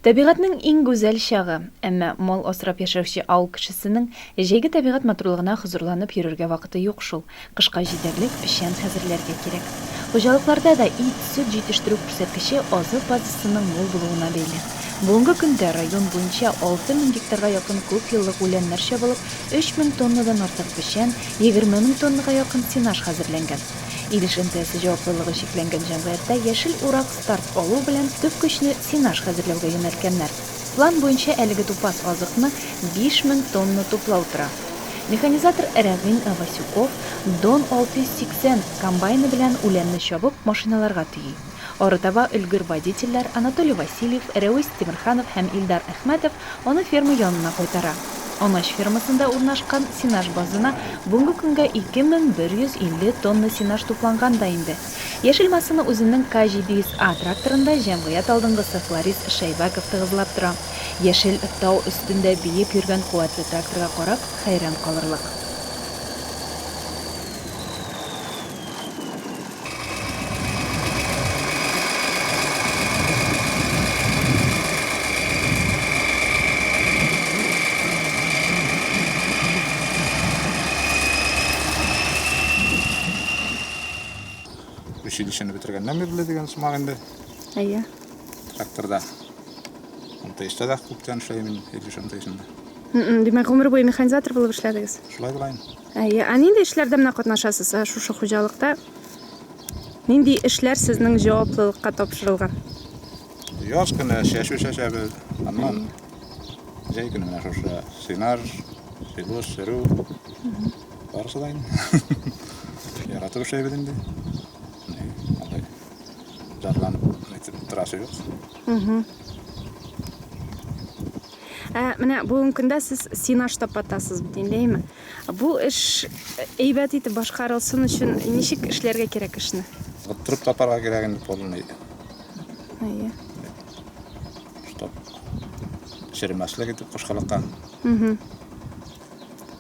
Табигатьнең иң гүзәл чагы. Әмма мал асрап яшәүче авыл кешесенең җәйге табигать матурлыгына хозурланып йөрергә вакыты юк шул, кышка җитәрлек печән хәзерләргә кирәк. Хуҗалыкларда да ит, сөт җитештерү күрсәткече азык базасының мул булуына бәйле. Бүгенге көндә район буенча 6000 гектарга якын күпьеллык үләннәр чабылып, 3000 тоннадан артык печән, 20 мең тоннага якын сенаж хәзерләнгән. Илеш МТСы җаваплылыгы чикләнгән җәмгыятьтә яшел урак старт алу белән төп көчне сенаж хәзерләүгә юнәлткәннәр. План буенча әлеге тупас азыкны 5000 тонна туплау тора. Механизатор Рәгыйн Васюков Дон 680 комбайны белән үләнне чабып, машиналарга төйи. Арытаба өлгер водительләр Анатолий Васильев, Рәвис Тимерханов һәм Илдар Әхмәтов аны ферма янына кайтара. Анач фермасында урнашкан сенаж базына бүгенге көнгә 2150 тонна сенаж тупланган да инде. Яшел массаны үзенең К 700 А тракторында җәмгыять алдынгысы Фларис Шәйбәков тыгызлап тора. Яшел тау өстендә биеп йөргән куәтле тракторга карап, хәйран калырлык. Училищены бетергәннән бирле дигән сымак инде. Әйе. Тракторда. МТСта да күптән эшләйм инде, Илеш МТСында. Димәк, гомер буе механизатор булып эшләдегез? Шулай була инде. Әйе. Ә нинди эшләрдә менә катнашасыз шушы хуҗалыкта? Нинди эшләр сезнең җаваплылыкка тапшырылган? Яз көне чәчү чәчәбез. Аннан җәй көне менә шушы сенаж, силос, сөрү. Барысы да инде. Яратып эшләйбез инде. Алай зарланып әйтеп торасы юк. Ә менә бүгенге көндә сез сенаж тапатасыз бит инде, әйеме? Бу эш әйбәт итеп башкарылсын өчен ничек эшләргә кирәк эшне? Оттырып тапарга кирәк инде полный. Әйе. Чтоб черемәслек итеп кышкылыкка.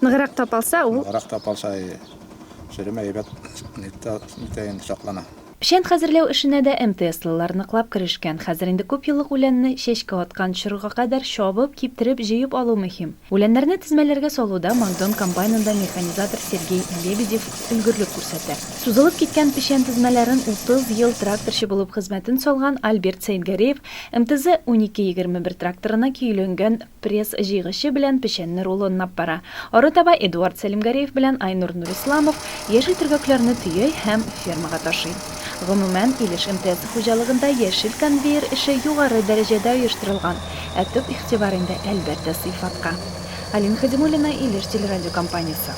Ныграк тапалса, ул. Ныграк тапалса, әйе. Черемә әйбәт нитә, нитә инде саклана. Печән хәзерләү эшенә дә МТСлылар ныклап керешкән. Хәзер инде күпьеллык үләнне чәчкә аткан чорга кадәр чабып, киптереп, җыеп алу мөһим. Үләннәрне тезмәләргә салуда Макдон комбайнында механизатор Сергей Лебедев өлгерлек күрсәтә. Сузылып киткән печән тезмәләрен 30 ел тракторчы булып хезмәтен салган Альберт Сәетгәрәев МТЗ 1221 тракторына көйләнгән Пресс җыйгычы белән печәнне рулонлап бара. Арытаба Эдуард Сәлимгәрәев белән Айнур Нурисламов яшел төргәкләрне төяй һәм фермага ташый. Гомумән, Илеш МТС хуҗалыгында яшел конвейер эше югары дәрәҗәдә оештырылган, ә төп игътибар инде, әлбәттә, сыйфатка. Алина Хадимуллина, Илеш телерадиокомпаниясе.